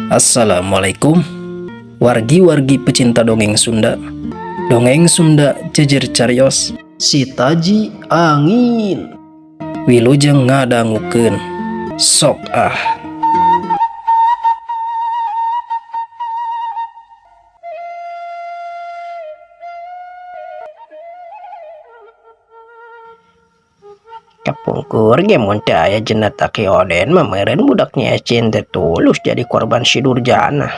Assalamualaikum wargi-wargi pecinta dongeng Sunda. Dongeng Sunda jejer carios si taji angin. Wilujeng ngadangukeun. Sok ah. Kapungkur ge mun teu aya jenat Aki Oden mah meureun budak Nyi Ecin teh tulus jadi korban si Durjana.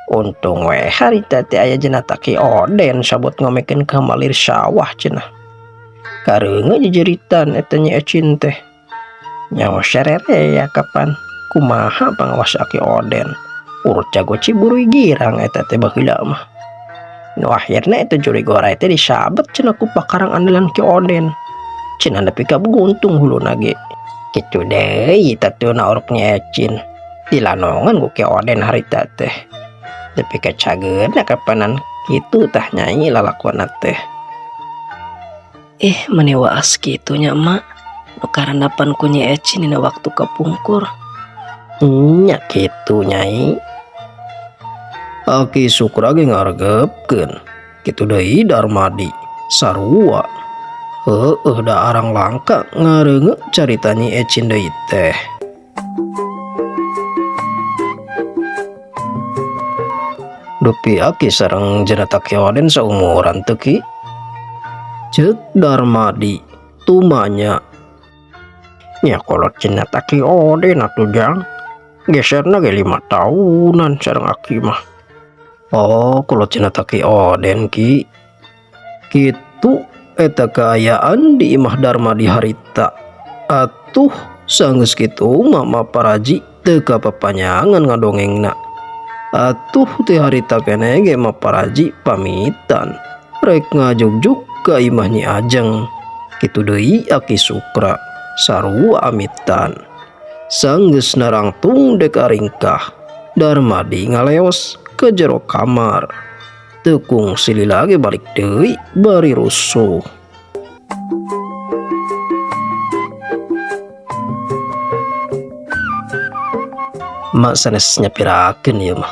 Untung we harita teh aya jenat Aki Oden sabot ngomekeun ka malir sawah cenah. Kareungeuh jejeritan eta Nyi Ecin teh. Nyawa sarerea kapan kumaha pangawas Aki Oden. Urut jago Ciburuy girang eta teh baheula mah. Nu akhirna eta juri goray teh disabet cenah ku pakarang andalan Ki Oden. Cenah nepi ka guntung huluna ge. Kitu deui tatuna orok Nyi Ecin. Dilanongan ku Ki Oden harita teh. Nepi ka cageurna kapanan kitu tah nyai lalakuanna teh. Ih, meni waas kitu nya emak. Nu karandapan ku Nyi Ecin dina waktu kapungkur. Nya kitu nyai. Aki Sukra ge ngaregepkeun. Kitu deui Darmadi sarua. Heueuh da arang langka ngareungeuk carita Nyi Ecin deui teh. Dupi aki sareng jenat Aki Oden saumuran teu ki? Ceuk Darmadi tumanya. Nya kolot jenat Aki Oden atuh jang. Geserna ge 5 tahunan sareng aki mah. Oh, kolot jenat Aki Oden ki. Kitu eta kaayaan di imah Darmadi harita. Atuh sanggeus kitu Mama Paraji teu kapapanyangan ngadongengna. Atuh teh harita keneh ge Ma Paraji pamitan rek ngajugjug ka imah Nyi Ajeng. Kitu deui Aki Sukra sarua amitan. Sanggeus narangtung dek aringkah, Darmadi ngaleos ke jero kamar. Teu kungsi lila ge balik deui bari rusuh. Mak sanes nyapirakeun ieu mah.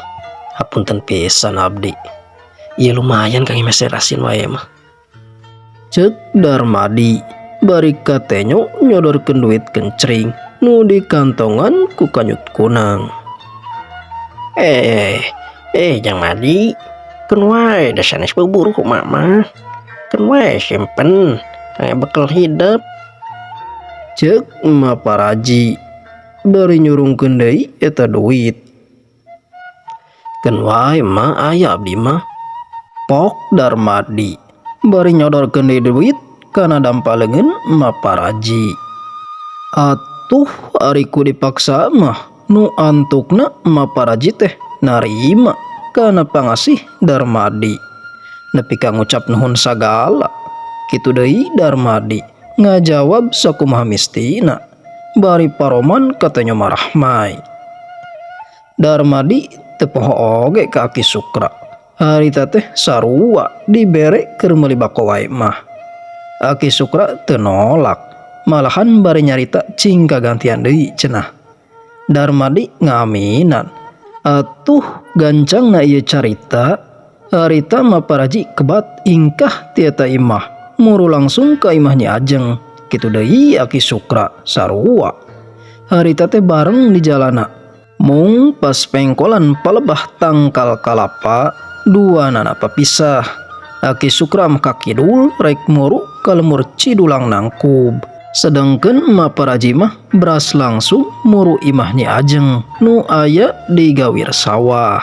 Hapunten pisan abdi. Ieu lumayan kang meser asin wae mah. Ceuk Darmadi bari katenyo nyodorkeun duit kencring nu dikantongan ku kanyut kunang. Jang Madi, keun wae da sanes bubur ku mama. Keun wae simpen kangge bekel hidep. Ceuk Ma Paraji bari nyurungkeun deui eta duit. Keun wae ma aya abdi mah. Pok Darmadi bari nyodorkeun deui duit kana dampa leungeun Ma Paraji. Atuh ari ku dipaksa mah nu antukna Ma Paraji teh narima kana pangasih Darmadi. Nepi ka ngucap nuhun sagala. Kitu deui Darmadi ngajawab sakumaha mistina bari paroman katanya marahmai. Darmadi teu poho oge ka Aki Sukra. Harita teh sarua dibere keur meuli bako wae mah. Aki Sukra teu nolak, malahan bari nyarita cing kagantian deui cenah. Darmadi ngaminan. Atuh gancangna ieu carita, harita Ma Paraji kebat ingkah ti eta imah, muru langsung ka imah Nyi Ajeng. Kitu deui Aki Sukra sarua. Harita teh bareng di jalana. Mung pas pengkolan palebah tangkal kalapa, dua nana papisah. Aki Sukra mah ka kidul rek muru ka lemur Cidulang nangkub. Sedangkan Ma Paraji mah beras langsung muru imah Nyi Ajeng nu aya di gawir sawah.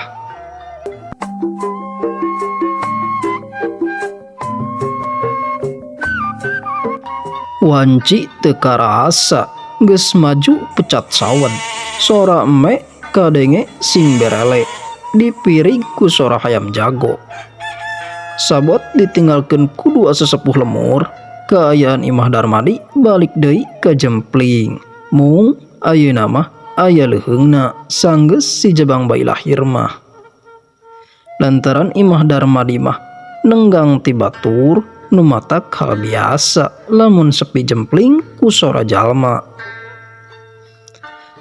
Wanci teu karasa geus maju pecat sawed. Sora eme kadenge sing berele dipirig ku sora hayam jago. Sabot ditinggalkeun ku dua sesepuh lemur, kaayaan imah Darmadi balik deui ka jempling. Mung ayeuna mah aya leuheungna sanggeus si jabang bayi lahir mah. Lantaran imah Darmadi mah nenggang ti batur nu matak hal biasa lamun sepi jempling ku sora jalma.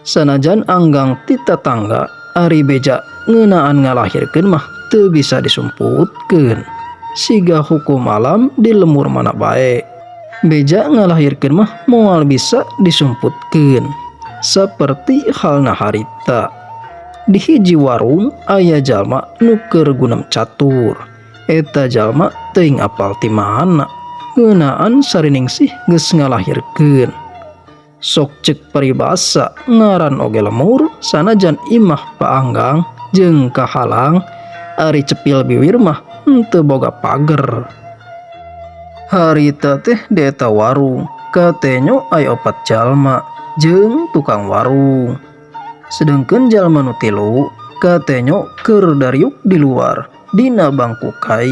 Sanajan anggang ti tatangga Ari beja ngeunaan ngalahirkeun mah teu bisa disumputkeun. Siga hukum alam di lemur mana bae. Beja ngalahirkeun mah moal bisa disumputkeun. Saperti halna harita. Di hiji warung aya jalma nu keur gunem catur. Eta jalma teuing apal ti mana. Ngeunaan Sariningsih geus ngalahirkeun. Sok cek paribasa ngaran oge lemur sanajan imah paanggang jeung kahalang ari cepil biwir mah henteu boga pager. Harita teh di eta warung katenyo aya opat jalma jeung tukang warung. Sedengkeun jalma nu tilu katenyo keur dariuk di luar dina bangku kai.